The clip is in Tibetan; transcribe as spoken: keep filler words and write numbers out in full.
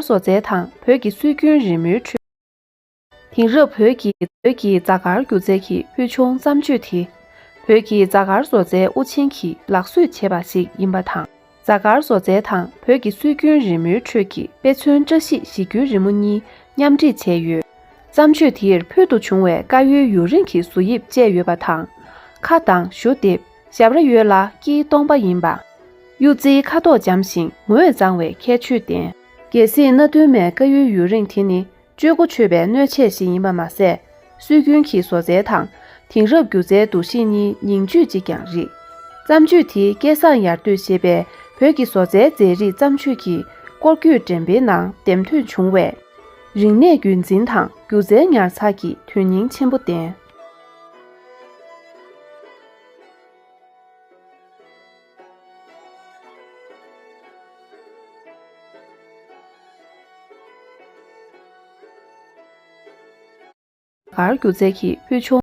བཟོ་རྩལ་དང་བོད་ཀྱི་སྲོལ་རྒྱུན་རི་མོའི་ཁྲོད། དེང་རབས་བོད་ཀྱི་མཛོད་ཀྱི་རྫ་དཀར་སྒྱུ་རྩལ་གྱི་ཕུལ་བྱུང་བརྩམས་ཆོས་དེ། བོད་ཀྱི་རྫ་དཀར་བཟོ་རྩལ་དབུ་ཆེན་གྱིས་ལག་བཟོས་བྱས་པ་ཞིག་ཡིན་པ་དང་། རྫ་དཀར་བཟོ་རྩལ་དང་བོད་ཀྱི་སྲོལ་རྒྱུན་རི་མོའི་ཁྲོད་ཀྱི་དཔེ་མཚོན་བཀྲ་ཤིས་གཞིས་འགྱུར་རི་མོ་གཉིས་མཉམ་སྒྲིག་བྱས་ཡོད། བརྩམས་ཆོས་དེར་ཕུལ་དུ་བྱུང་བའི་དཀར་ཡོལ་ཡུ་རིང་གི་བཟོ་དབྱིབས་བཅས་ཡོད་པ་དང་། ཁ་དང་གཞུ་འདེབས། ཞབས་ར་ཡོལ་ལ་དཀྱིལ་སྟོང་པ་ཡིན་པ། གཡུ་རྩེའི་ཁ་དོག་འཇམ་ཞིང་ངོས་གཙང་བའི་ཁྱད་ཆོས་ལྡན། གལ་སྲིད་གནའ་བདུན་མའི་དཀར་ཡོལ་ཡུ་རིང་དེ་ནི་སྤྱོད་གོ་ཆོད་པའི་སྣོད་ཆས་ཤིག་ཡིན་པ་མ་ཟད། སྲོལ་རྒྱུན་གྱི་བཟོ་རྩལ་དང་དེང་རབས་སྒྱུ་རྩལ་འདུ་ཤེས་གཉིས་ཉིང་བཅུད་ཅིག་ཀྱང་རེད། བརྩམས་ཆོས་དེའི་སྐལ་བཟང་ཡར་ལྟོས་ཞེས་པའི་བོད་ཀྱི་བཟོ་རྩལ་མཛེས་རིས་བརྩམས་ཆོས་ཀྱི་སྐོར་སྐྱོད་འགྲེམས་སྤེལ་ནང་འདེམས་ཐོན་བྱུང་བས། རིག་གནས་རྒྱུན་འཛིན་དང་སྒྱུ་རྩལ་ཉར་ཚགས་ཀྱི་དོན་སྙིང་ཆེན་པོ་ལྡན། གར་སྒྱུ་རྩལ་གྱི་ཕུལ་བྱུང་།